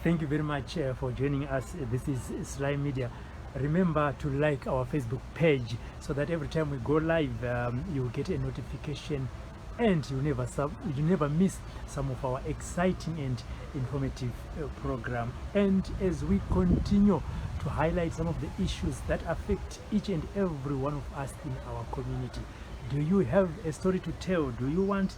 Thank you very much for joining us. This is Sly Media. Remember to like our Facebook page so that every time we go live, you get a notification and you never miss some of our exciting and informative program. And as we continue to highlight some of the issues that affect each and every one of us in our community, do you have a story to tell? Do you want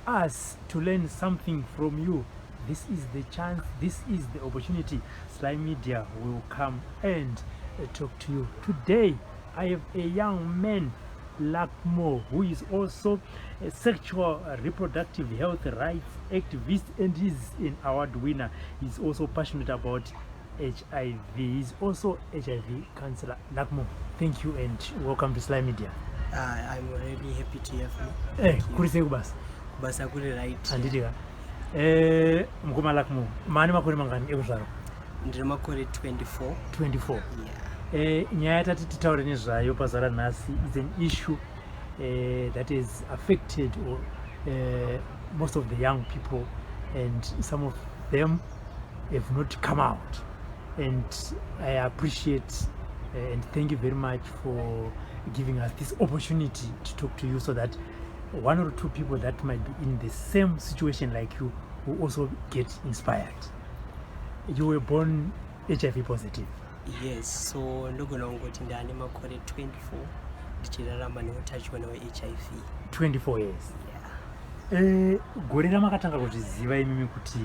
us to learn something from you? This is the chance, this is the opportunity. Sly Media will come and talk to you. Today, I have a young man, Luckmore, who is also a sexual reproductive health rights activist and is an award winner. He's also passionate about HIV. He's also HIV counselor. Luckmore, thank you and welcome to Sly Media. I'm really happy to have you. Kuri sei kubasa? Kubasa kuri right. Handiti ka? Mukoma Luckmore, mane makore mangani ekuzvarwa? Ndiri makore 24. 24? Yeah. Nyaya yatati titaure nezvayo pazuva ranhasi is an issue that is affected or, most of the young people, and some of them have not come out, and I appreciate and thank you very much for giving us this opportunity to talk to you so that one or two people that might be in the same situation like you will also get inspired. You were born HIV positive? Yes, so ndogona kungoti ndane makore 24 ndichirarama neutachiona hweHIV. 24 years? Yeah. Gore ramakatanga kuzviziva imimi kuti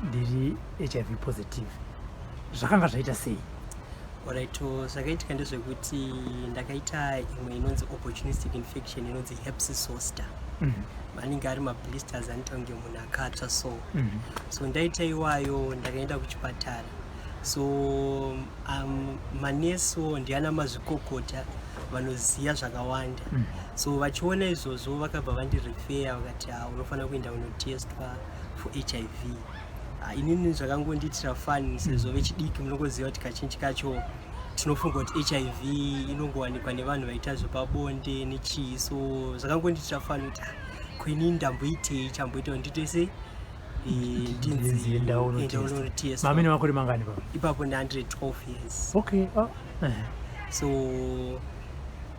ndiri HIV positive, zvakanga zvaita sei? Alright, so zvakaitika ndezvekuti ndakaita imwe inonzi opportunistic infection inonzi herpes zoster. Anenge ari mablisters anoita kunge munhu akatsva so. So ndaita iwayo, ndakaenda kuchipatara. So manesiwo ndiana mazvikokota vanoziva zvakawanda. So vachiona izvozvo, vakabva vandirefera, vakati, "Ah, unofanira kuenda kunotestwa for HIV." Ah, inini zvakangondiitira fun, sezvo vechidiki munongoziva kuti kazhinji kacho tinofunga kuti HIV inongowanikwa nevanhu vaita zvepabonde nechii. So zvakangondiitira fun kuti, ah, kuinini ndamboitei chamboita kuti ndiite sei? Ndinzi enda unotestwa. Unotestwa. Mamene makore mangani pa? Ipapo ndandiri 12 years. Okay, oh. So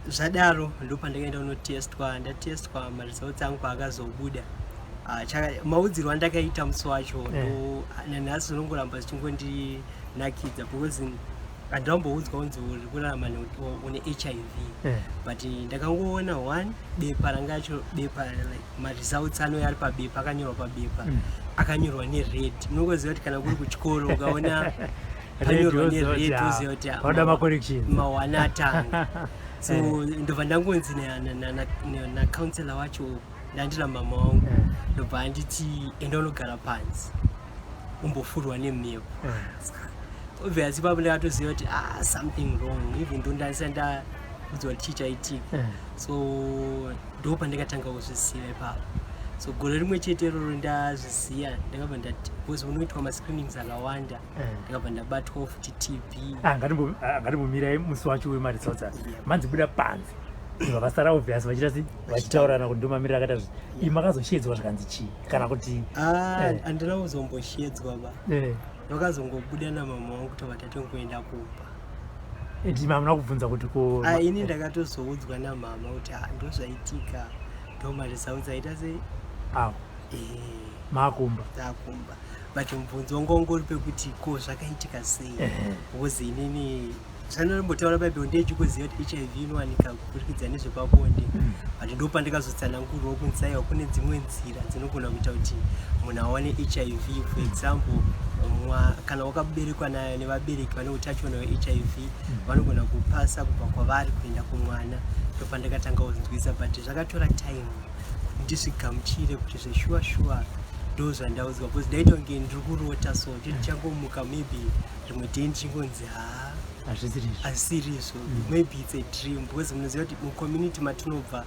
zvadaro ndopandakaenda kunotestwa. Ndatestwa, maresults angu paakazobuda, maudzirwo andakaita musi wacho, ndo nanhasi zvinongoramba zvichingondinakidza, because handamboudzwa kunzi uri kurarama une HIV. But ndakangoona one bepa ranga acho, bepa like maresults anouya ari pabepa, akanyorwa pabepa, akanyorwa nered. Unongoziva kuti kana kuri kuchikoro ukaona panyorwa nered, uziva kuti Vanoda macorrections. Mawana atanga. So ndobva ndangonzi nacounsellor wacho, ndandira mama wangu, ndobva anditi, "Enda unogara panze umbofurwa nemhepo." Obviously ipapo ndakatoziva kuti, ah, something wrong, even though ndandisati ndaudzwa kuti chii chaitika. So ndo pandakatanga kuzviziva ipapo. So gore rimwe chete iroro ndazviziva, ndakabva ndati, because unoitwa mascreenings akawanda, ndakabva ndabatwawo futi TB. Ah, ngatimbomirai musi wacho wemaresults aya. Manzi buda panze, ndobva vasara obvious vachiita sei, vachitaurana kuti ndomamiriro akaita zvi imi makazoshedzwa zvikanzi chii kana kuti? Ah, handina kuzomboshedzwa ba. Vakazongobuda namama wangu, tobva tatongoenda kumba. Ndimi hamuna kubvunza kuti ko? Ah, ini ndakatozoudzwa namama kuti, ah, ndozvaitika, ndo maresults aita sei. Awo. Makumba? Takumba, but mubvunzo wanga ungori pekuti ko zvakaitika sei, because inini zvandanombotaura Bhaibheri ndechikuziva kuti HIV inowanika kuburikidza nezvepabonde. But ndo pandakazotsanangurwa kunzi aiwa, kune dzimwe nzira dzinogona kuita kuti munhu awane HIV. For example, kana wakaberekwa nayo nevabereki vane utachiona hweHIV, vanogona kupasa kubva kwavari kuenda kumwana. Ndopandakatanga kuzvinzwisa, but zvakatora time kuti ndizvigamuchire kuti zveshuwa shuwa ndo zvandaudzwa, because ndaita kunge ndiri kurota. So ndichangomuka maybe rimwe day ndichingonzi, haa, Hazvisiri izvo. Hazvisiri izvo. Maybe it's a dream, because munoziva kuti mucommunity matinobva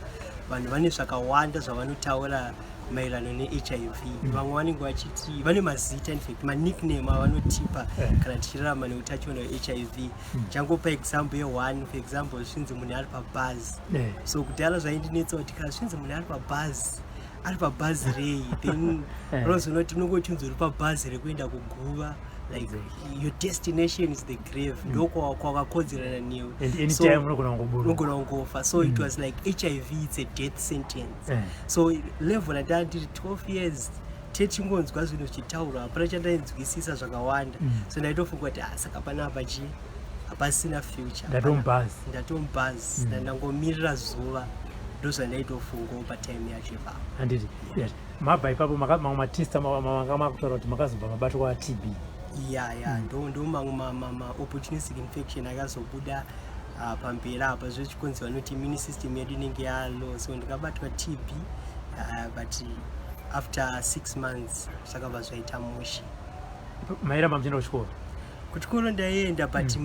vanhu vane zvakawanda zvavanotaura maererano neHIV. Vamwe vanenge vachiti vane mazita, in fact manickname avanotipa kana tichirarama neutachiona hweHIV. Changopa example yeone, for example, zvinzi munhu ari pabhazi. So kudhara zvaindinetsa kuti kana zvinzi munhu ari pabhazi, Ari pabhazi rei? Then unozoona kuti unonge uchinzi uri pabhazi rekuenda kuguva, like your destination is the grave, ndokwakakodzerana newe. And anytime unogona kungoburwa. Unogona kungofa. So it was like HIV, it's a death sentence. So level randaa ndiri, 12 years, techingonzwa zvinhu zvichitaurwa, hapana chandainzwisisa zvakawanda. So ndaitofunga kuti, ah, saka panapa chi hapasina future. Ndatomubhazi. Ndatomubhazi. Ndangomirira zuva, ndozvandaitofungawo patime yacho ipapo. Handiti? Yes. Mabva ipapo, mamwe matest manga makutaura kuti makazobva mabatwa TB. Ya, ndo mamwe ma-opportunistic infection akazobuda pamberi apa, zvechikonzerwa nekuti immune system yedu inenge yalow. So ndikabatwa TB, but after 6 months zvakabva zvaita mushe. Mairamba muchienda kuchikoro? Kuchikoro ndaienda, but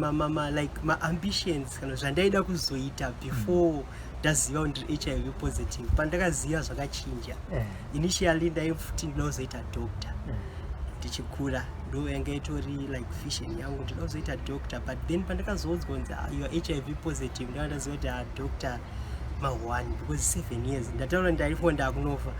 like maambitions kana zvandaida kuzoita before ndaziva kuti ndiri HIV positive, pandakaziva zvakachinja. Initially ndaifuti ndinoda kuzoita doctor. Ndichikura ndo yanga itori like vision yangu, ndinoda kuzoita doctor. But then pandakazoudzwa kunzi, "Ah, you are HIV positive," ndava ndaziva kuti, ah, doctor ma1, because 7 years ndataura ndaifo ndakunofa.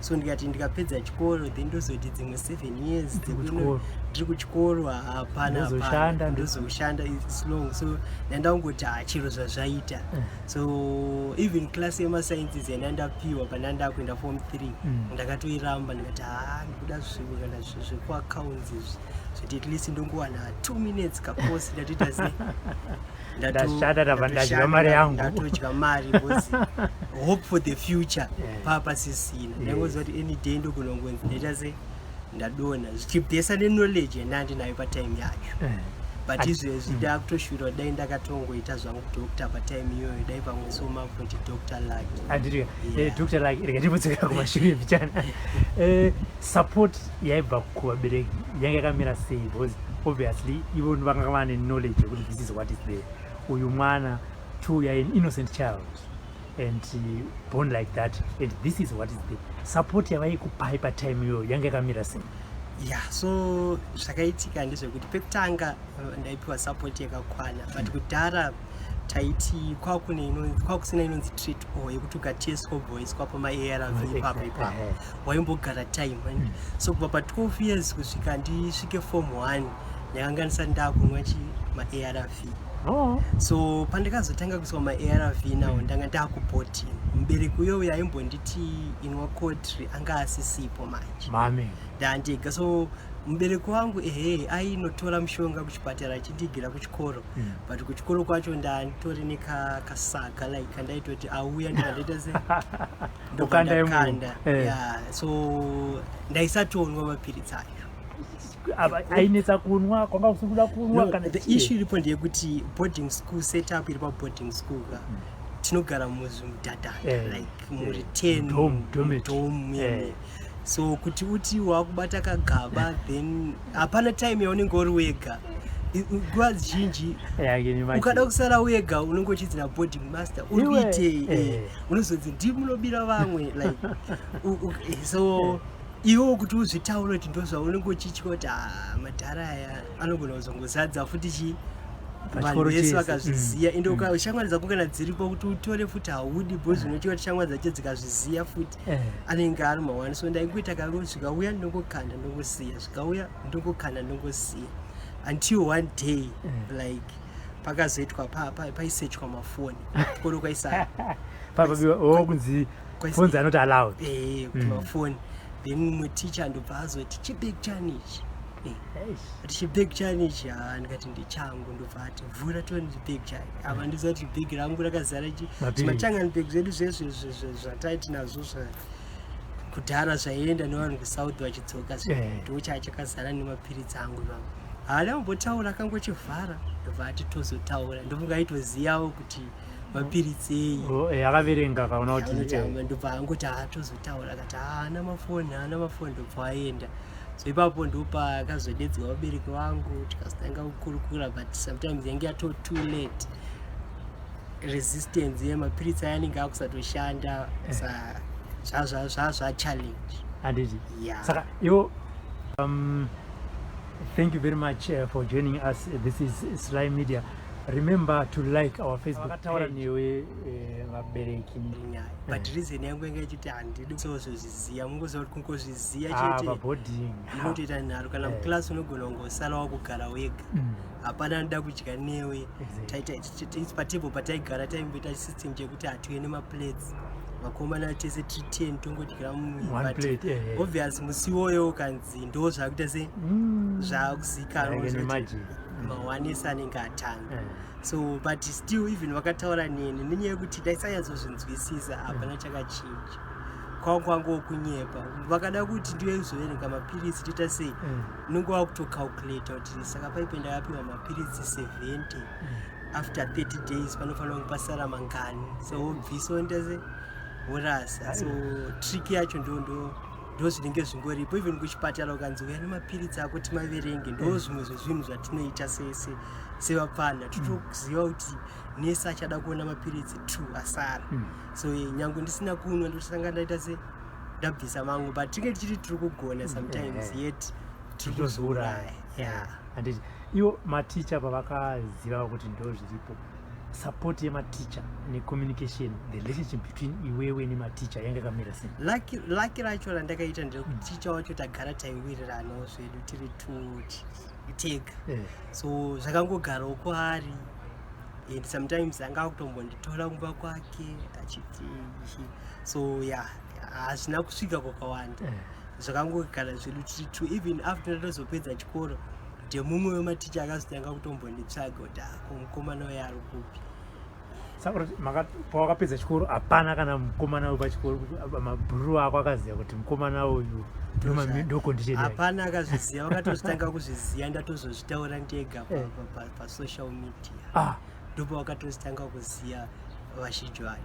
So ndikati ndikapedza chikoro, then ndozoti dzimwe 7 years Ndiri kuchikoro. Ndiri kuchikoro, hapana. Ndozoshanda. Hapana, ndozoshanda, it's long. So ndandangoti, ah, chiro zvazvaita. So even class yemasciences yandandapiwa pandandakuenda form 3, ndakatoiramba, ndikati, ha, ndikuda zvimwe kana zvekuaccounts izvi, zvoti at least ndongowana 2 minutes kakosi, ndatoita se Ndashanda, ndabva ndadya mari yangu. Ndatodya mari, because hope for the future paa pasisina. Ndaingoziva kuti any day ndogona kungonzi ndaita se ndadonha, zvichibvesa neknowledge yandandinayo patime yacho. But izvezvi ndakutoshuvira kuti dai ndakatongoita zvangu doctor patime iyoyo, dai pamwe so makunoti Dr Lucky. Handiti? Yeah. Dr Lucky, rega timbodzokera kumashure mbichana. Support yaibva kuvabereki yanga yakamira sei? Because obviously ivo vanga vane knowledge yekuti this is what is there, uyu mwana two, you are an innocent child and born like that, and this is what is there. Support yavaikupai patime iyoyo yanga yakamira sei? Ya, so zvakaitika ndezvekuti pekutanga ndaipiwa support yakakwana, but kudhara taiti kwakusina inonzi treat all yekuti ukatestwa ubva pamaARV ipapo ipapo. Waimbogara time. So kubva pa12 years kusvika ndisvike form 1, ndakanga ndisati ndakunwa chi maARV. So pandakazotanga kuiswa maARV nawo, ndanga ndakuboarding. Mubereki uyo uyo aimbonditi inwa kotri anga asisipo manje. Mame. Ndandega. So mubereki wangu, ehe, ainotora mushonga kuchipatara achindigira kuchikoro. But kuchikoro kwacho ndanditori nekasaga, like kandaitoti auya ndobva ndaita se ndobva Ukanda imomo. ndakanda. Yeah, so ndaisatonwa mapiritsi acho. Ainetsa kunwa? Kwanga kusiri kuda kunwa? No, Kana the chii? issue iripo ndeyekuti boarding school setup iri paboarding school ka, tinogara muzvimudhadhadha, like muri 10. Dome, dormitory. Dome. So kuti uti wakubata kagaba, then hapana time yaunenge uri wega. Nguva zhinji Yeah, I can imagine. ukada kusara wega, unenge uchidzi naboarding master, uri Iwe, kuitei? Unozonzi ndimunobira vamwe, like so iwo kuti uzvitaure kuti ndozvaunenge uchitya kuti, "Ah, madhara aya anogona kuzongozadza futi chi vanhu Pachikoro vese chese. vakazviziya." Ende shamwari dzako kana dziripo, kuti utore futi haudi, because unotya kuti shamwari dzacho dzikazviziya futi, anenge ari mawani. So ndaingoita kango, zvikauya ndongokanda ndongosiya, zvikauya ndongokanda ndongosiya, until one day, like pakazoitwa paisechwa mafoni chikoro kwaisa Papabiwa, oh, kunzi phones are not allowed. Kuti mafoni. Then mumwe teacher ndobva azoti, "Chibag chani ichi?" Eish. Ati, "Chibag chani ichi?" Ha, ndikati, "Ndechangu." Ndobva ati, "Vhura tione chibag chani." Apa ndiziva kuti bhegi rangu rakazara chi Mapirisi. Zvimachangani bag zvedu zvezve zvataiti nazvo kudhara, zvaienda nevanhu kuSouth vachidzoka. Ndo chakazara nemapiritsi angu ipapo. Haana kumbotaura, akangochivhara, ndobva ati, "Tozotaura." Ndofunga aitoziyawo kuti mapiritsi ei. Oh, akaverenga akaona kuti Anoti, ndobva angoti, "Haatozotaura." Akati, "Haana mafoni, haana mafoni." Ndobva aenda. So ipapo ndopakazodedzwa vabereki vangu, tikazotanga kukurukura, but sometimes yange yato too late. Resistance yemapiritsi aya anenge akusatoshanda, sa zvachallenge. Handiti? Yeah. Saka iwo, thank you very much for joining us. This is Sly Media. Remember to like our Facebook. Vakataura newe vabereki? Nyaya, but reason yangu yanga ichiti handidi kuzozviziva. Mungoziva kuti kungozviziva chete paboarding inotoita nharo. Kana muclass unogona kungosara wakugara wega, hapana anoda kudya newe. Patable pataigara taimboita system chekuti hatiwe nemaplates, vakomana tese tiri 10 tongodyira. One plate, eh. Obvious musi iwoyo ukanzi ndo zvakuita se zvakuzikanwa I can kuti imagine. Mawanesi anenge atanga. So but still, even vakataura neni, nenyaya yekuti ndaisanyatsozinzwisisa, hapana chakachinja. Kwangu kwangu kunyepa, vakada kuti ndiwe kuzoverenga mapiritsi toita sei? Unenge wakutocalculata kuti saka paipe ndakapiwa mapiritsi 70, after 30 days panofanira kunge pasara mangani. So wobvisa, woita se worasa. So trick yacho ndo zvinenge zvingoripo. Even kuchipatara ukanzi uya nemapiritsi ako timaverenge, ndo zvimwe zvezvinhu zvatinoita sevapfana. Totoziva kuti nesi achada kuona mapiritsi two asara. So nyange ndisina kunwa, ndosanga ndaita se ndabvisa mamwe, but tinge tichiti tiri kugona sometimes, yet tiri Tozviuraya. kuzviuraya, yeah. Handiti ivo maticha pavakaziva kuti ndo zviripo, support yematicha necommunication, the relationship between iwewe nematicha yanga yakamira sei? Lucky racho randakaita nderekuti ticha wacho tagara taiwiriranawo zvedu tiri two tega. So zvakangogarawo kwaari, and sometimes anga akutombonditora kumba kwake achiti. So yeah, hazvina kusvika kwakawanda. Zvakangogara zvedu tiri two. Even after ndatozopedza chikoro, ndemumwe wematicha akazotanga kutombonditsvaga kuti, "Ah, ko mukomana uyo ari kupi?" Saka kuti pawakapedza chikoro hapana kana mukomana wepachikoro, mabhururu ako akaziva kuti mukomana uyu ndo condition yake? Hapana akazviziva. Vakatozvitanga kuzviziva ndatozozvitaura ndega pasocial media. Ndipo vakatozvitanga kuziva vazhinji vacho.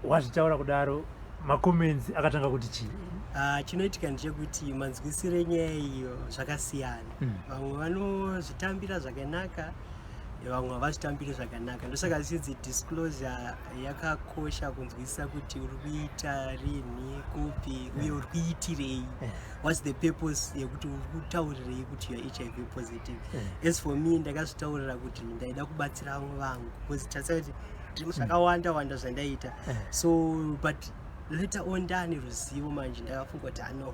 Wazvitaura kudaro, macomments akatanga kuti chii? Ah, chinoitika ndechekuti manzwisiro enyaya iyo zvakasiyana. Vamwe vanozvitambira zvakanaka, vamwe havazvitambiri zvakanaka. Ndosaka zvichinzi disclosure yakakosha, kunzwisisa kuti uri kuita rini, kupi, uye uri kuitirei. What's the purpose yekuti uri kutaurirei kuti you are HIV positive? As for me, ndakazvitaurira kuti ndaida kubatsira vamwe vangu, because tarisa kuti ndiri zvakawanda wanda zvandaita. So but later on ndaane ruzivo manje, ndakafunga kuti ano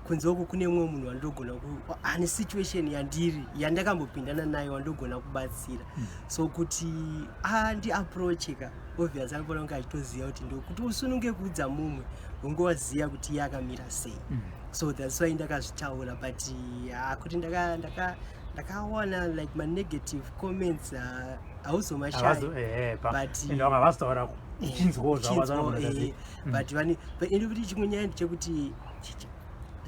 kunze uku kune mumwe munhu wandogona ane situation yandiri, yandakambopindana nayo, wandogona kubatsira. So kuti andiapproache ka, obvious anofanira kunge achitoziva kuti ndokuti usununge kuudza mumwe, unge waziva kuti iye akamira sei. So that's why ndakazvitaura. But kuti ndakawana like manegative comments, hauzomashaya. Ende vamwe havazitaura uchinzwawo zvavo. Uchinzwawo, but vane, but ende kuti chimwe nyaya ndechekuti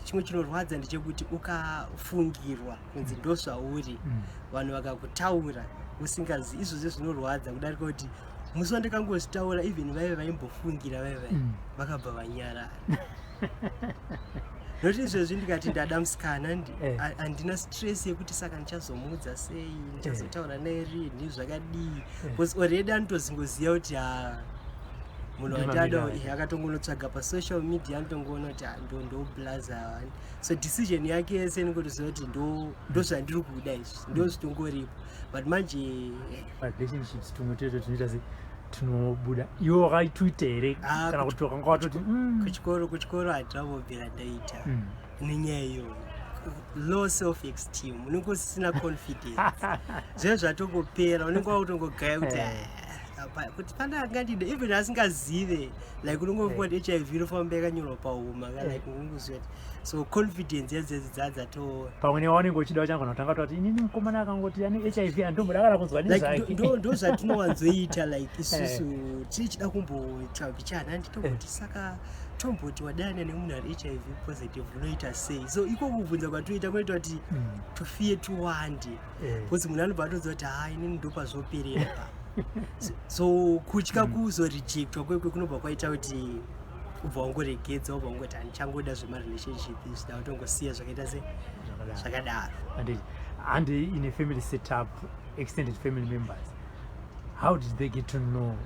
chimwe chinorwadza ndechekuti ukafungirwa kunzi ndo zvauri, vanhu vakakutaura usingazi, izvozvo zvinorwadza kudarika kuti musi wandakangozvitaura, even vaive vaimbofungira vaive vakabva vanyarara. Nokuti izvezvi ndikati ndada musikana, handina stress yekuti saka ndichazomuudza sei, ndichazotaura naye rini, zvakadii, because already anotozingoziva kuti ha, munhu Ndimamira wandada aya. Akatongonotsvaga pasocial media, anotongoona kuti ah, ndo blaza. So decision yake yese inongotoziva kuti ndo zvandiri kuda izvi, ndo zvitongoripo. But manje Relationships tumwe toito tunoita se tunobuda. Iwe wakaitwita here, Ah, kana kuti wakanga watoti Kuchikoro handinambobvira ndaita nenyaya iyoyo. Low self esteem, unenge usisina confidence, zvinhu zvatongopera, unenge wakutongogaya kuti "Ah, kuti pane angandida," even asingazive. Like unongofunga kuti HIV inofamba yakanyorwa pahuma ka, like unongoziva kuti, so confidence yadzedzi dzadzato Pamwe newaunenge uchida uchangona kutanga toti, "Inini mukomana akangoti ane HIV handomboda kana kunzwa like nezvake." Ndo zvatinowanzoita. Like isusu tichida kumboita bichana, nditomboti saka tomboti wadana nemunhu ari HIV positive, unoita sei? So iko kubvunza kwatoita kunoita kuti tufear tuwande, because munhu anobva atoziva kuti ha, inini ndopazvoperera pa. So kutya kuzorejectwa kwekwe kunobva kwaita kuti ubva wangoregedza, ubva wangoti handichangoda zvemarelationship izvi, da kutongosiya zvakaita se Zvakadaro. Zvakadaro. And in a family setup, extended family members, how did they get to know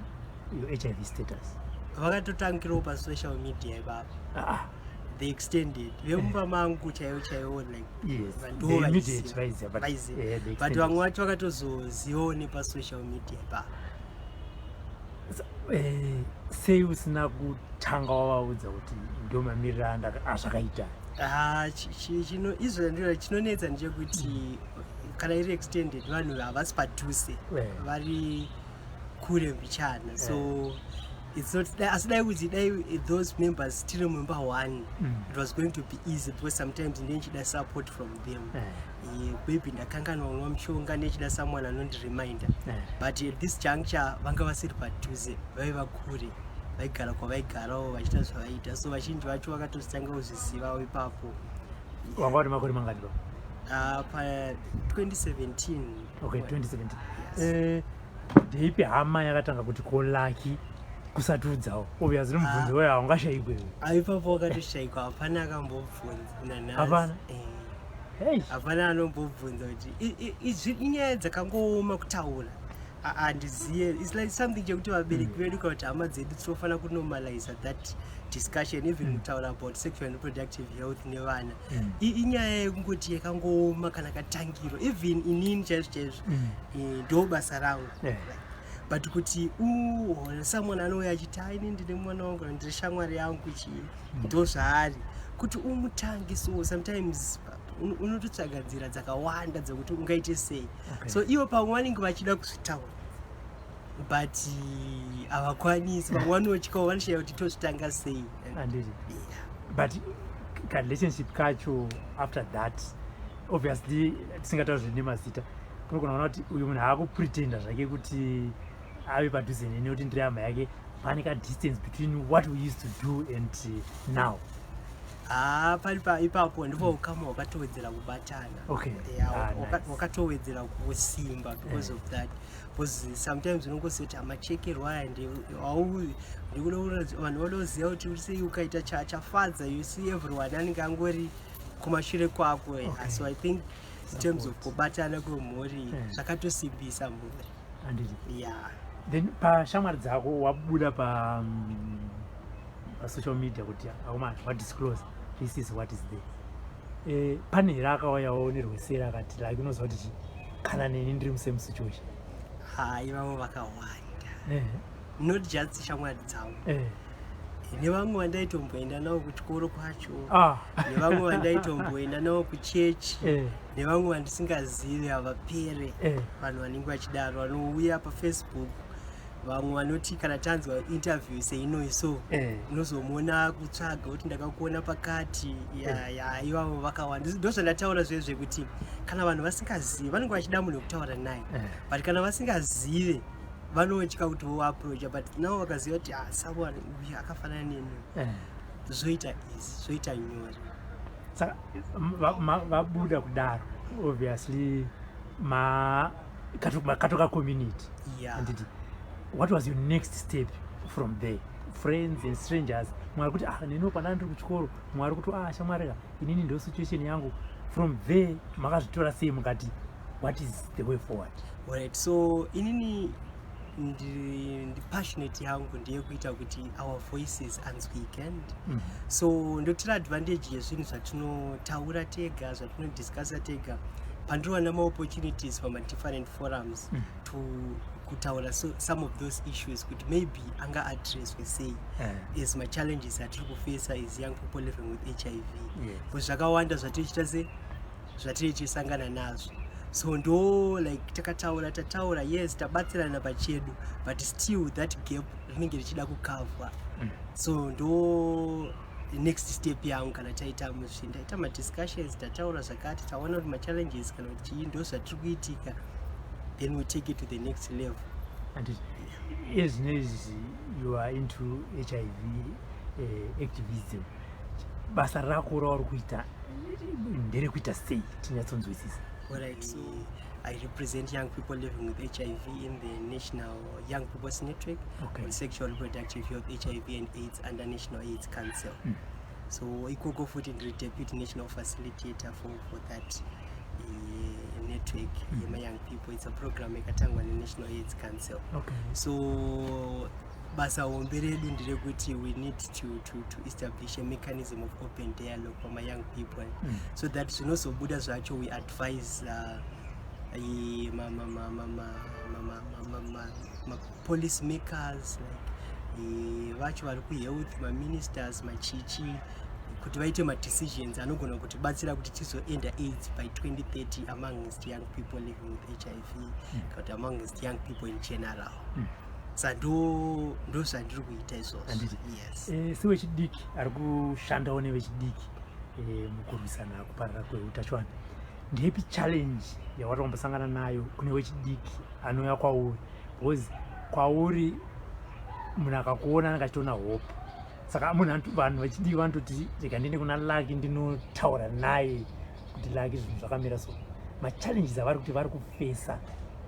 your HIV status? Vakatotangirawo pasocial media ipapo. The extended, vemumba mangu chaivo chaivo, like ndo The immediate vaiziva. Vaiziva, but Vaiziva. The But extended. Vamwe vacho vakatozozivawo nepasocial media ipapo. Sei usina kutanga wavaudza kuti ndo mamiriro azvakaita? Ah, izvo chinonetsa ndechekuti kana iri extended, vanhu havasi padhuze, vari kure mbichana, so it's not asi dai kuti dai those members tiri mumba one, it was going to be easy, because sometimes ndinchida support from them. Maybe ndakanganwa kunwa mushonga, nechida someone anondireminder, but at this juncture vanga vasiri padhuze, vaiva kure, vaigara kwavaigarawo vachiita zvavaita, so vazhinji vacho vakatozotanga kuzvizivawo ipapo. Wanga uri makore mangani pa? Pa 2017. Okay, 2017. Yes. Ndeipi hama yakatanga kuti, "Ko Lucky, kusatiudzawo?" Obviously mubvunzo weyo haungashayikwewe. Ipapo wakatoshayikwa, hapana akambobvunza nanhasi. Hapana? Hey. Hapana anombobvunza kuti inyaya dzakangooma kutaura. Handiziye, it's like something chekuti vabereki vedu kana kuti hama dzedu tinofanira kunormalize that discussion, even kutaura about sexual and reproductive health nevana. Inyaya yekungoti yakangooma kana katangiro. Even inini chaizvo chaizvo, ndo basa rangu. Like, but kuti someone anouya achiti, "Ai, ini ndine mwana wangu kana ndiri shamwari yangu," chii, ndo zvaari kuti umutange. So sometimes unototsvaga nzira dzakawanda dzekuti ungaite sei. So ivo pamwe vanenge vachida kuzvitaura, but havakwanisi. Vamwe vanotyawo, vanoshaya kuti tozvitanga sei. Handiti? Yeah. But karelationship kacho after that, obviously tisingatauri zvine mazita, kunogona kuona kuti uyu munhu aakupretenda zvake kuti ave padhuze neni, kuti ndiri hama yake. Pane kadistance between what we used to do and now. Haa, pari ipapo ndipo ukama hwakatowedzera kubatana. Yeah, Ah, nice. hwakatowedzera kusimba because of that, because sometimes unongoziva kuti amachekerwa aya ndikuda vanhu vanoziva kuti uri sei. Ukaita chafadza, you see everyone anenge angori kumashure kwako. So I think in terms of Support. kubatana kwemhuri, zvakatosimbisa mhuri. Handiti? Yeah. Then pashamwari dzako, wabuda pasocial media kuti akomana, wadisclose, this is what is there, pane here akauyawo nerweseri akati, like, unoziva kuti chi kana neni ndiri musame situation? Hai, vamwe vakawanda, not just shamwari dzangu, nevamwe vandaitomboenda navo kuchikoro kwacho, nevamwe vandaitomboenda navo kuchechi, nevamwe vandisingazivi, havapere. Vanhu vanenge vachidaro vanouya paFacebook, vamwe vanoti kana tanzwa interview seinoi so, unozomuona kutsvaga kuti ndakakuona pakati. Ya, ivavo vakawanda. Ndo zvandataura zve zvekuti kana vanhu vasingazivi, vanenge vachida munhu wekutaura naye, but kana vasingazive, vanotya kuti voapproacha. But navo vakaziva kuti, ah, someone uyu akafanana neni, zvoita easy, zvoita nyore. Saka vabuda kudaro, obviously makatoka community. Handiti? What was your next step from there? Friends and strangers, mwari kuti, "Ah, neniwo pandanga ndiri kuchikoro," mwari kuti, "Ah, shamwarika, inini ndo situation yangu." From there makazvitora sei, mukati what is the way forward? Alright, so inini ndipassionate yangu ndeyekuita kuti our voices anzwike, and so ndotora advantage yezvinhu zvatinotaura tega, zvatinodiscussa tega, pandinowana maopportunities pamadifferent forums to kutaura so, some of those issues kuti maybe anga addresswe sei as machallenges atiri kufesa as young people living with HIV, because zvakawanda zvatirichita se zvatiri tichisangana nazvo. So ndo like takataura, tataura, yes, tabatsirana pachedu, but still that gap rinenge richida kukavhwa. So ndo next step yangu. Kana taita muzvi ndaita madiscussions, tataura zvakati, taona kuti machallenges kana kuti chii ndo zvatiri kuitika, then we take it to the next level. And ezvinezvi you are into HIV activism. Basa rako rauri kuita nderekuita sei, tinyatsonzwisisa? Alright, so I represent young people living with HIV in the National Young People's Network on Sexual Reproductive Health, HIV and AIDS under National AIDS Council. So ikoko futi ndiri deputy national facilitator for that network yema young people. It's a program yakatangwa neNational AIDS Council. So Basa hombe redu nderekuti we need to establish a mechanism of open dialogue for my young people so that zvinozobuda zvacho, we advise ma policy makers like vacho vari kuhealth, maministers, machichi, kuti vaite madecisions anogona kutibatsira kuti tizoenda AIDS by 2030 amongst young people living with HIV kana kuti amongst young people in general. Sa ndo zvandiri kuita izvozvo. Handiti. Yes. Sewechidiki ari kushandawo nevechidiki mukurwisana kuparara kweutachiwana, ndeipi challenge yawati wambosangana nayo kune wechidiki anouya kwauri? Because kwauri munhu akakuona anenge achitoona hope, saka munhu vanhu vechidiki vanototi, "Rega ndiende kuna Lucky, ndinotaura naye kuti Lucky, zvinhu zvakamira." So machallenges avari kuti vari kufesa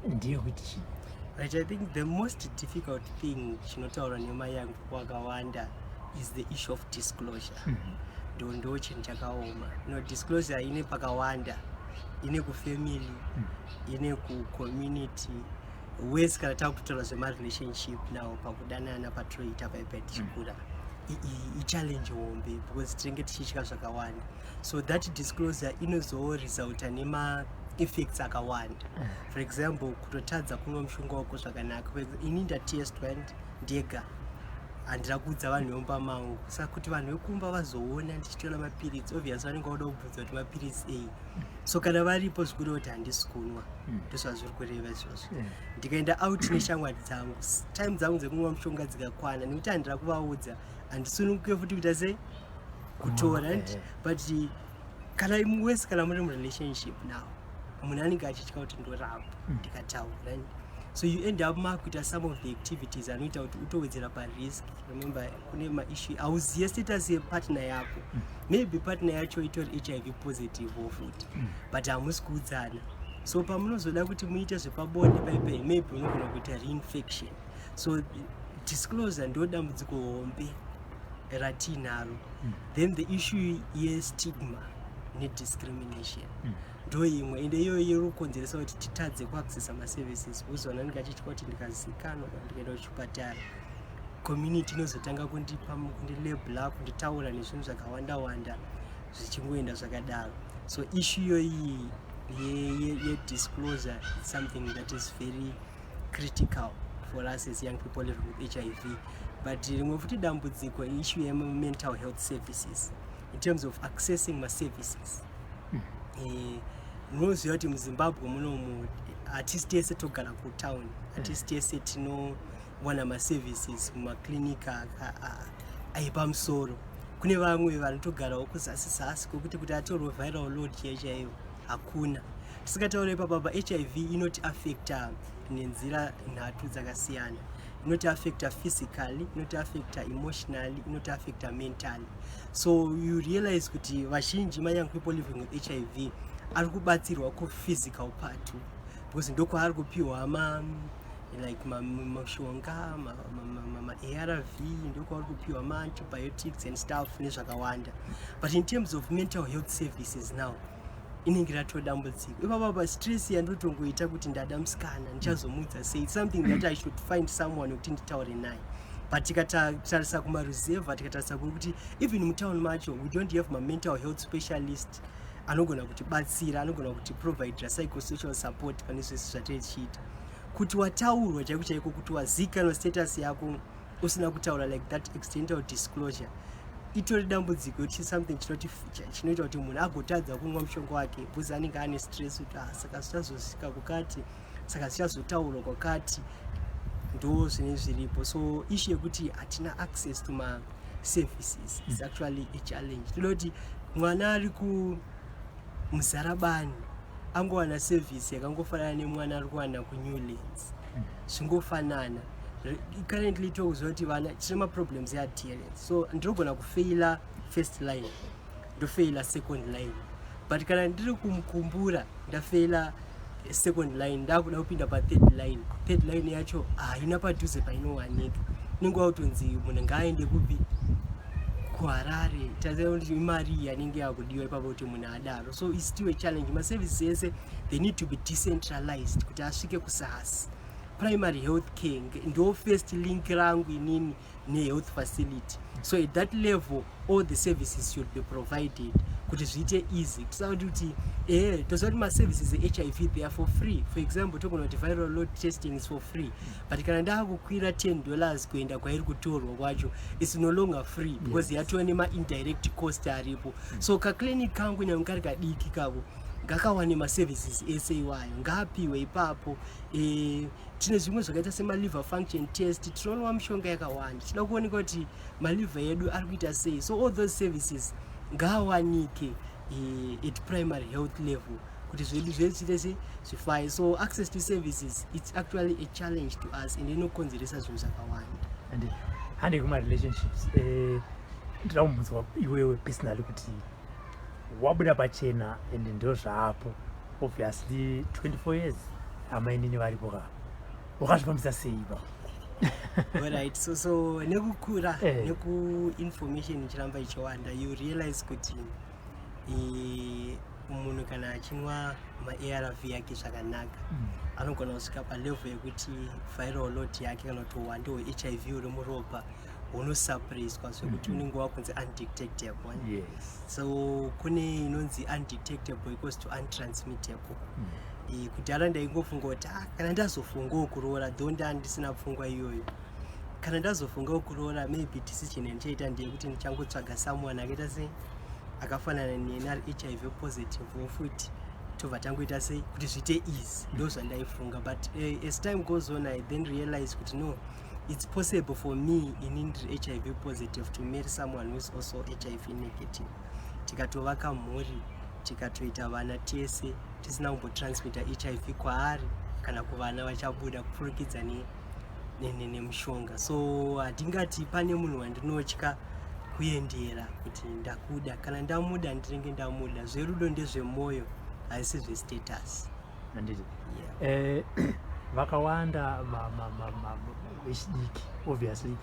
ndeyekuti chii? Right, I think the most difficult thing chinotaurwa nemayoung people akawanda is the issue of disclosure. Ndo chinhu chakaoma. No disclosure ine pakawanda, ine kufamily, ine kucommunity wese. Kana takutaura zvemarelationship now, pakudanana patinoita paipai tichikura, ichallenge hombe because tinenge tichitya zvakawanda. So that disclosure inozoresulta nema-effects akawanda. For example, kutotadza kunwa mushonga wako zvakanaka. Ini ndatestwa ndega, handina kuudza vanhu vemumba mangu, saka kuti vanhu vekumba vazoona ndichitora mapiritsi, obvious vanenge vauda kubvunza kuti mapiritsi ei. So kana varipo, zvikureva kuti handisi kunwa. Ndozvazviri kureva izvozvo. Ndikaenda out neshamwari dzangu, time dzangu dzekunwa mushonga dzikakwana, nekuti handina kuvaudza, handisununguke futi kuita sei, kutora. But kana wese, kana muri murelationship now, munhu anenge achitya kuti ndoramba ndikataura. So you end up makuita some of the activities anoita kuti utowedzera parisk. Remember, kune maissue hauzive status yepartner yako. Maybe partner yacho itori HIV positive futi, but hamusi kuudzana. So pamunozoda kuti muite zvepabonde paipai, maybe unogona kuita reinfection. So disclosure ndo dambudziko hombe ratiinaro. Then the issue yestigma nediscrimination ndo imwe, ende iyoyo iri kukonzeresa kuti titadze kuaccessa maservices, because vanhu vanenge achitya kuti ndikazikanwa kana ndikaenda kuchipatara, community inozotanga kundipa, kundilabela, kunditaura nezvinhu zvakawanda wanda, zvichingoenda zvakadaro. So issue iyoyi yedisclosure is something that is very critical for us as young people living with HIV. But rimwe futi dambudziko, issue yamental health services in terms of accessing maservices. Munoziva kuti muZimbabwe munomu hatisi tese togara kutown, hatisi tese tinowana maservices mumaklinika aipamusoro. Kune vamwe vanotogarawo kuzasi zasi kwekuti kuti atorwe viral load chaiyo chaiyo hakuna. Tisingataura ipapa, HIV inoti affecta nenzira nhatu dzakasiyana: inoti affecta physically, inoti affecta emotionally, inoti affecta mentally. So you realize kuti vazhinji mayoung people living with HIV ari kubatsirwa kuphysical part because ndokwaari kupiwa ma like mashonga, maARV, ndokwaari kupiwa maantibiotics and stuff nezvakawanda. But in terms of mental health services now, inenge ratodambudziko ipapa. Pastress yandotongoita kuti ndada musikana, ndichazomudza sei? It's something that I should find someone wekuti nditaure naye. But tikatarisa kumaruzevha, tikatarisa kuri kuti even mutown macho we don't have mamental health specialist anogona kutibatsira, anogona kutiprovidera psychosocial support pane zvese zvatiri tichiita. Kuti wataurwa chaiko chaiko, kuti wazikanwa status yako usina kutaura, like that accidental disclosure, itori dambudziko kuti something chinoita kuti munhu agotadza kunwa mushonga wake because anenge ane stress kuti, "Ah, saka zvichazosvika kukati, saka zvichazotaurwa kwakati." Ndo zvinenge zviripo. So issue yekuti hatina access to maservices is actually a challenge. Toda kuti mwana ari kuMuzarabani angowana service yakangofanana nemwana ari kuwana kuNewlands, zvingofanana. Currently tokuziva kuti vana tine maproblems eadherence, so ndinogona kufeila first line, ndofeila second line, but kana ndiri kumukumbura, ndafeila second line, ndakuda kupinda pathird line, third line yacho haina padhuze painowanika. Inenge wakutonzi munhu ngaaende kupi? KuHarare. Taziva kuti imari yanenge yakudiwa ipapo kuti munhu adaro. So it's still a challenge. Maservices ese, they need to be decentralized kuti asvike kusasi. Primary health care ndo first link rangu inini nehealth facility. So at that level all the services should be provided kuti zviite easy. Tisati kuti toziva kuti maservices eHIV, they are for free. For example, togona kuti viral load testing is for free, but kana ndaakukwira $10 kuenda kwairi kutorwa kwacho, it's no longer free because yatova nemaindirect cost aripo. So kaclinic kangu, nyange kari kadiki kako, ngakawane maservices ese iwayo, ngaapiwe ipapo. Tine zvimwe zvakaita semaliver function test, tinoonwa mishonga yakawanda, tinoda kuoneka kuti maliver edu ari kuita sei. So all those services ngaawanike at primary health level kuti zvedu zvedu zviite se zvifaye. So access to services, it's actually a challenge to us and inokonzeresa zvinhu zvakawanda. And hande kuma-relationships. Ndinoda kubvunzwa iwewe personally kuti wabuda pachena and ndo zvaapo, obviously 24 years amainini varipo ka, wakazvifambisa sei pa? Alright, so nekukura, nekuinformation ichiramba ichiwanda, you realize kuti munhu kana achinwa maARV yake zvakanaka, anogona kusvika palevel yekuti viral load yake kana kuti uwandu hweHIV uri muropa hunosuppresswa zvekuti unenge wakunzi undetectable. So kune inonzi undetectable equals to untransmittable. Kudhara ndaingofunga kuti, ah, kana ndazofungawo kuroora, though ndandisina pfungwa iyoyo, kana ndazofungawo kuroora, maybe decision yandichaita ndeyekuti ndichangotsvaga someone akaita sei, akafanana neni, ari HIV positive futi, tobva tangoita sei kuti zviite easy. Ndo zvandaifunga. But as time goes on, I then realize kuti no, it's possible for me, ini ndiri HIV positive, to marry someone who is also HIV negative, tikatovaka mhuri, tikatoita vana tese, tisina kumbotransmita HIV kwaari kana kuvana vachabuda kupfurikidza nemushonga. So hatingati pane munhu wandinotya kuendera kuti ndakuda. Kana ndamuda, ndinenge ndamuda. Zverudo ndezvemwoyo, haisi zvestatus. Handiti? Yeah. Vakawanda vechidiki, obviously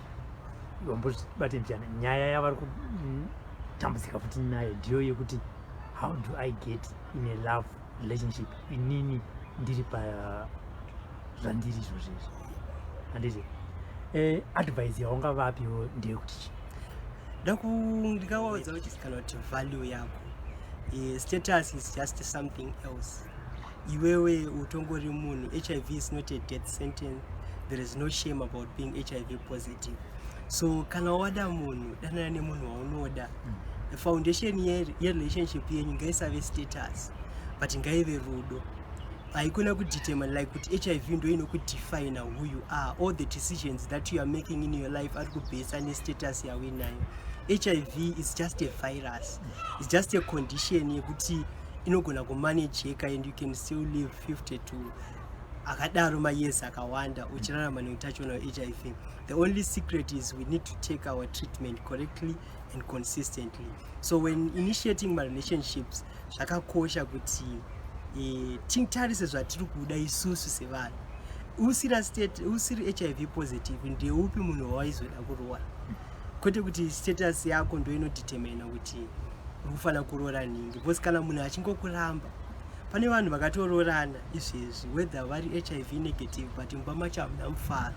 wambozvibate mbichana, nyaya yavari kutambudzika futi nayo ndiyo yekuti how do I get in a love relationship inini ndiri pa zvandiri izvozvo izvi, handiti? Advice yaungavapiwo ndeyekuti chii? Ndikavaudza kuti kana kuti value yako, status is just something else. Iwewe utongori munhu. HIV is not a death sentence. There is no shame about being HIV positive. So kana wada munhu, danana nemunhu waunoda. Foundation yerelationship yenyu ngaisave status, but ngaive rudo. Haikona kudetermine like kuti HIV ndo inokudefina who you are. All the decisions that you are making in your life ari kubhesa nestatus yauinayo. HIV is just a virus. It's just a condition yekuti inogona kumanejeka and you can still live 50 to akadaro mayears akawanda uchirarama neutachiona hweHIV. The only secret is we need to take our treatment correctly and consistently. So when initiating marelationships, zvakakosha kuti titarise zvatiri kuda isusu sevanhu. Usiri state, usiri HIV positive, ndeupi munhu wawaizoda kuroora? Kwete kuti status yako ndo inodetermina kuti uri kufanira kuroora nhingi, because kana munhu achingokuramba, pane vanhu vakatoroorana izvezvi, whether vari HIV negative, but mumba macho hamuna mufaro,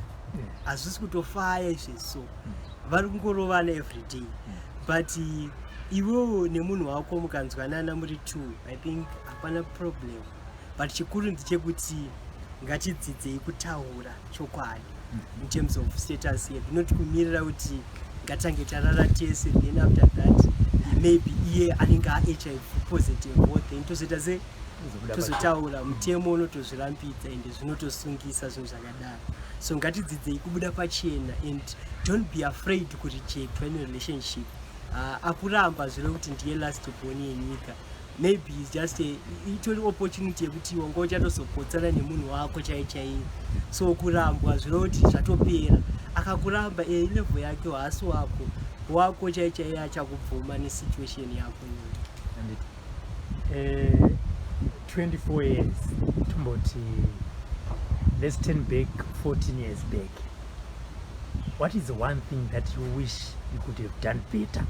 hazvisi kutofaya izvezvi. So vari kungorovana every day, but iwewo nemunhu wako mukanzwanana muri two, I think hapana problem. But chikuru ndechekuti ngatidzidzei kutaura chokwadi in terms of status yedu, not kumirira kuti ngatange tarara tese, then after that maybe iye anenge aHIV positive, or then tozoita se tozotaura. Mutemo unotozvirambidza ende zvinotosungisa zvinhu zvakadaro. So ngatidzidzei kubuda pachena and don't be afraid kurejectwa in a relationship. Akuramba zviro kuti ndiye last born yenyika, maybe is just itori opportunity yekuti wanga uchatozopotsana nemunhu wako chai chaiye. So kurambwa zviro kuti zvatopera. Akakuramba, level yake, haasi wako. Wako chai chaiye achakubvuma nesituation yako iyoyo. Handiti? 24 years, tomboti let's turn back 14 years back. What is the one thing that you wish you could have done better?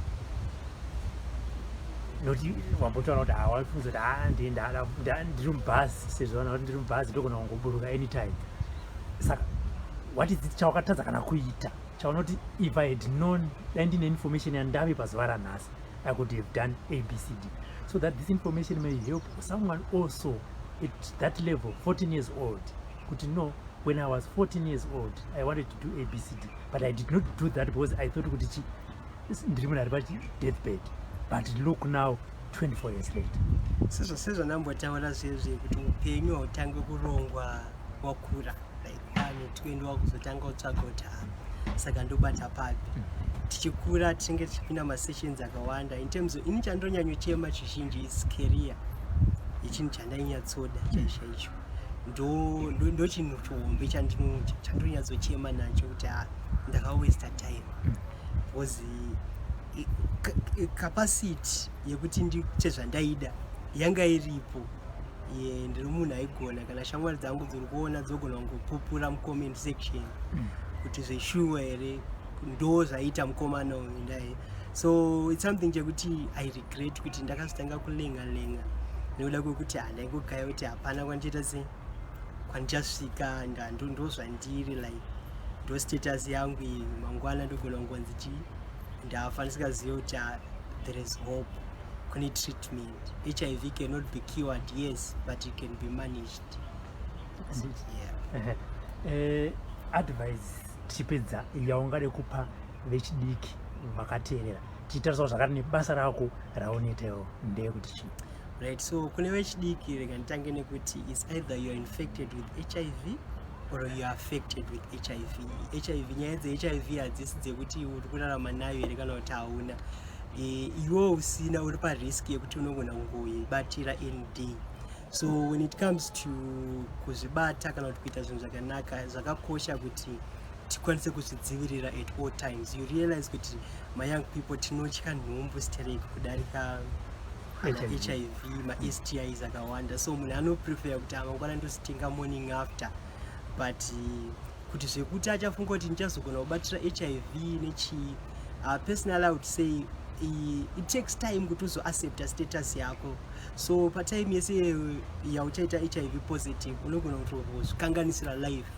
Noti wambotaura kuti hawafunza kuti ndiri mubhazi, sezvo vana kuti ndiri mubhazi, ndogona kungoburuka anytime. Saka what is it chawakatadza kana kuita chaunoti, "If I had known, dai ndine information yandave pazuva ranhasi, I could have done ABCD," so that this information may help someone also at that level, 14 years old, kuti, "No, when I was 14 years old, I wanted to do ABCD, but I did not do that because I thought kuti chi ndiri munhu ari pachideathbed, but look now, 24 years later"? Sezvandambotaura zvezve kuti upenyu hautangi kurongwa wakura, like wane 20 wakuzotanga kutsvaga kuti, "Ah, saka ndobata papi?" Tichikura tinenge tichipinda masessions akawanda. In terms of ini, chandonyanyochema chizhinji is career, yechinhu chandainyatsoda chaizvo chaicho. Ndo chinhu chihombe chandinonyatsochema nacho kuti, ah, ndakawasta time, because capacity yekuti ndiite zvandaida yanga iripo. Ndiri munhu aigona. Kana shamwari dzangu dziri kuona, dzogona kungopupura mucomment section kuti zveshuwa here, ndo zvaita mukomana uyu ndai. So it's something chekuti I regret kuti ndakazotanga kulenga lenga nekuda kwekuti handaingogaya kuti hapana kwandichaita, sei kwandichasvika. Ndo zvandiri, like ndo status yangu iyi. Mangwana ndogona kungonzi chii, ndafa ndisingazivi kuti, ah, there is hope, kune treatment. HIV cannot be cured, yes, but it can be managed. Yeah. Advice tichipedza yaungade kupa vechidiki vakateerera, tichitarisawo zvakare nebasa rako raunoitawo, ndeyekuti chii? Right, so kune vechidiki, rega nditange nekuti is either you are infected with HIV or you are affected with HIV. HIV, nyaya dzeHIV hadzisi dzekuti uri kurarama nayo here kana kuti hauna. Iwewo usina, uri parisk yekuti unogona kungoibatira any day. So when it comes to kuzvibata kana kuti kuita zvinhu zvakanaka, zvakakosha kuti tikwanise kuzvidzivirira at all times. You realize kuti mayoung people tinotya nhumbu stereki kudarika ana HIV. HIV, maSTIs akawanda. So munhu anoprefer kuti amangwana ndozitenga morning after, but kuti zvekuti achafunga kuti ndichazogona kubatira HIV nechii, personally I would say it takes time kuti uzoaccepta status yako. So patime yese yauchaita HIV positive, unogona kutozvikanganisira life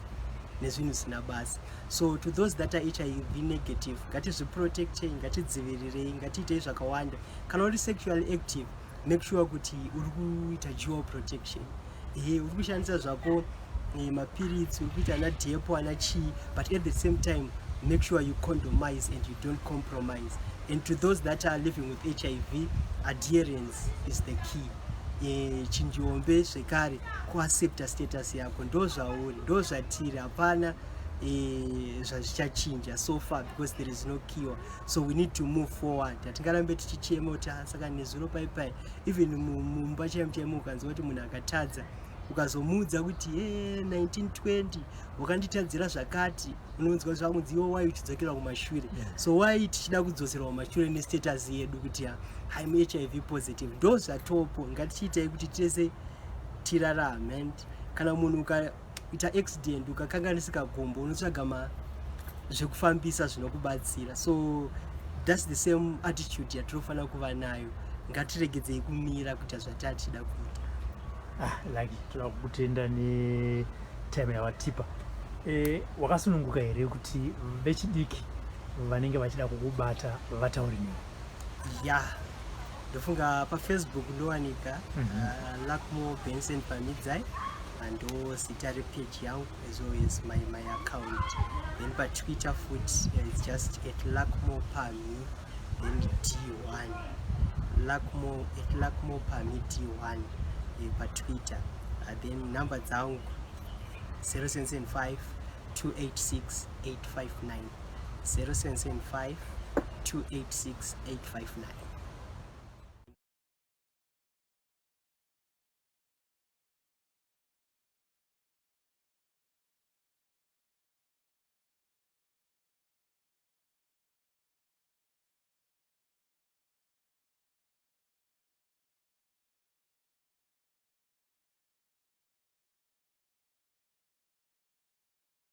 nezvinhu zvisina basa. So to those that are HIV negative, ngatizviprotectei, ngatidzivirirei, ngatiitei zvakawanda. Kana uri sexually active, make sure kuti uri kuita dual protection. Ehe, uri kushandisa zvako mapiritsi, uri kuita ana Depo, ana chii, but at the same time make sure you condomize and you don't compromise. And to those that are living with HIV, adherence is the key. Chinhu chihombe zvekare kuaccepta status yako. Ndo zvauri, ndo zvatiri, hapana zvazvichachinja so far because there is no cure. So we need to move forward. Hatingarambe tichichema kuti, "Ah, saka nezuro paipai." Even mumba chaimo chaimo, ukanzwa kuti munhu akatadza, ukazomuudza kuti, "E 1920 wakanditadzira zvakati," unonzwa zvakunzi, "Iwo wai uchidzokera kumashure?" So wai tichida kudzoserwa kumashure nestatus yedu kuti, "Ah, I'm HIV positive"? Ndo zvatopo, ngatichiitai kuti tese tirarame. And kana munhu ukaita accident, ukakanganisika gumbo, unotsvaga ma zvekufambisa zvinokubatsira. So that's the same attitude yatinofanira kuva nayo. Ngatiregedzei kumira kuita zvatatida kuita. Ah, like toda kutenda netime yawatipa. Wakasununguka here kuti vechidiki vanenge vachida kukubata vataure newe? Ya, ndofunga paFacebook ndowanika. Luckmore Benson Pamidzai, ndo zita repage yangu as well as my account. Then paTwitter futi, it's just @LuckmorePami, then D1, Luckmore, @LuckmorePami D1 paTwitter. Then number dzangu, 0775 286 859, 0775 286 859.